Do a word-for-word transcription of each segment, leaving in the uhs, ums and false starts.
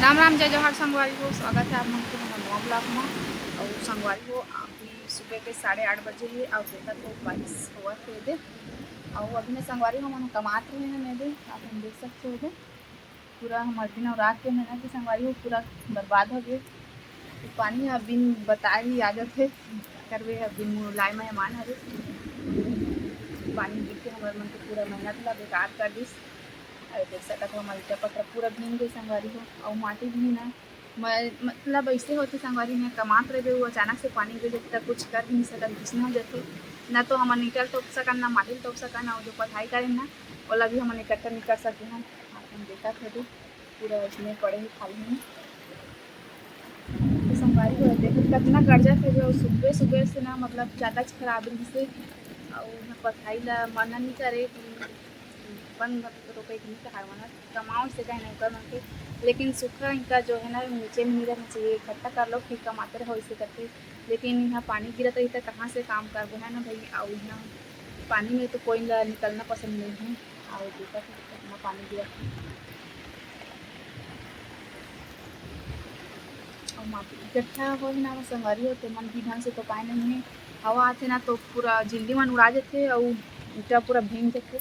राम राम, जय जोहार संगवारी हो, स्वागत है आप मन के हमर नवा vlog में। और संगवारी हो, अभी सुबह के साढ़े आठ बजे है और देखत हो बारिश होवत है दे। और अभी ना संगवारी हो, हमन कमात रहे हैं दे, आप मन देख सकते हो दे। पूरा हमर दिन और रात के मेहनत के संगवारी हो पूरा बर्बाद हो गए। तो पानी ह बिन बताए ही आ जाथे, करबे ह बिन मुलाय मेहमान हरे। पानी गिर के हमर मन के पूरा मेहनत ला बेकार कर दिस। अरे देख सकत हो, हमर ईटा पत्थर पूरा भींग गए संगवारी हो, अउ माटी भी ना, म-, मतलब ऐसे होथे संगवारी में कमात रहे, वो अचानक से पानी गिर जाथे, त कुछ कर भी नहीं सकन, किसना हो जाथे। ना तो हमन ईटा ल तोप सकन, ना माटी ल तोप सकन, अउ जो पढ़ाई करेन ना, ओला भी हमन इकट्ठा नहीं कर सके हन। आप मन देखत हो, पूरा इसमें पड़े हे खाली में। तो संगवारी हो, देखो कितना गरजत हे जो सुबह सुबह से ना, मतलब, ज्यादा खराब रहिस हे। अउ यहाँ पथराई ला मना नहीं करे कि बंद मत करो, कहीं नहीं कहा मना कमाओ से कहीं नहीं कर मन के, लेकिन सूखा इनका जो है ना, नीचे में नहीं रहना चाहिए, इकट्ठा कर लो, फिर कमाते रहो इसे करके। लेकिन यहाँ पानी गिरत रही तो कहाँ से काम करबो, है ना भाई? और यहाँ पानी में तो कोई ला निकलना पसंद नहीं है। और देखा था कितना पानी गिरा था। और माटी इकट्ठा हो ना, संगवारी हो, तेमन भी ढंग से तो पाए नहीं है। हवा आथे ना, तो पूरा झिल्ली मन उड़ा जाथे, और ईटा पूरा भींग जाथे।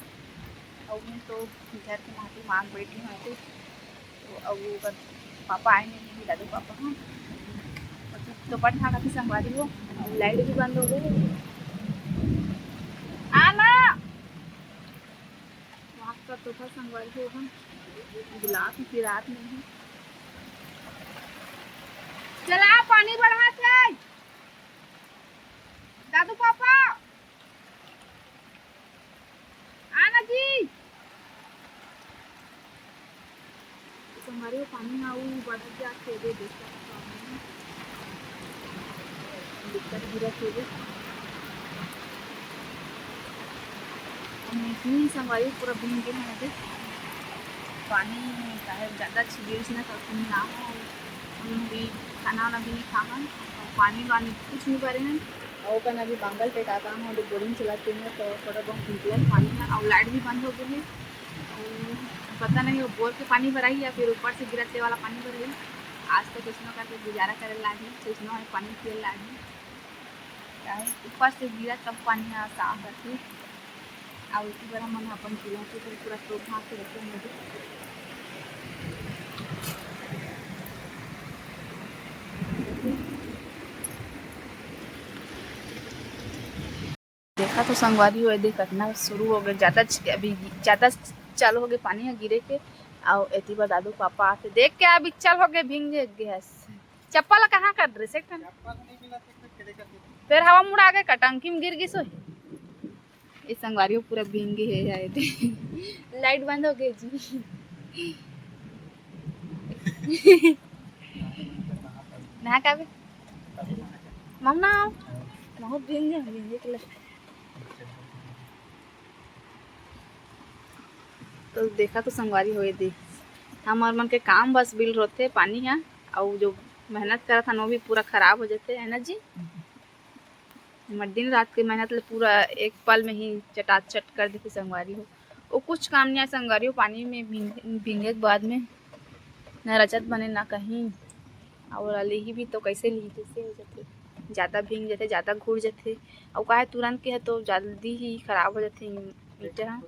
और मैं तो घर के माटी मांग बैठी हूँ, तो, तो अब वो कर पापा आए नहीं, दादू पापा, हाँ। तो पट खा के संगवारी हो, और लाइट भी बंद हो गई। आना। वहाँ का तोहफा संगवारी हो हम गुलाब की रात में है। चला पानी बढ़ा के। दादू पापा, आना जी। संगवारी हो, पानी ह अउ बढ़त जात हे, दे देखत हो पानी ह। दिक्कत गिरत हे दे। अउ नीचे संगवारी पूरा भींग गे हे दे। पानी काहे ज्यादा छिड़िस ना, तो ना हो। हम भी खाना वाना भी नहीं खाहन, अउ पानी वानी कुछ नहीं भरे हन। अउ ओकर अभी बांगल टेकात हन, बोरिंग चलात हन, तो थोड़ा बहुत निकलत पानी ह, अउ लाइट भी बंद हो गई है। अउ पता नहीं वो बोर के पानी भराही या फिर ऊपर से गिरत ले वाला पानी भराही। आज तो कैसनो करके गुजारा करे लागही, कैसनो है पानी पिए लागही। काहे ऊपर से गिरा तब पानी ह साफ रथे। अउ इसी बार हमन अपन चूल्हा के ऊपर पूरा स्टोव भाप के रखे हन। देखा तो संगवारी हो, देख कतना शुरू हो गए, ज्यादा छ-, अभी ज्यादा चालू हो गए पानी ह गिरे के। अउ एती बर दादू पापा आते देख के अभी चल हो गए, भींग गए गैस। चप्पल कहाँ कर ड्रेस एक ठन? चप्पल नहीं मिला तो फिर खेले कर दे। फिर हवा मुड़ा के कटंकी में गिर गिस होही। ए संगवारी हो पूरा भींग गए हे, आए थे। लाइट बंद हो गई जी। नहा काबे? मम्मा, बहुत भींग गए, भींगे के लग। तो देखा तो संगवारी होए दे, हमर मन के काम बस बिल रोथे पानी ह, अउ जो मेहनत करत हन वो भी पूरा खराब हो जाथे, है ना जी? हमर दिन रात के मेहनत ले पूरा एक पल में ही चटाचट कर देथे संगवारी हो। वो कुछ काम नहीं आए संगवारी हो, पानी में भींग-, भींगे के बाद में ना रचत बने ना कहीं। और लिही भी तो कैसे लिही, कैसे हो जाथे, ज़्यादा भींग जाथे, ज़्यादा घुर जाथे। और काहे तुरंत के है तो जल्दी ही खराब हो जाथे ईंटा ह।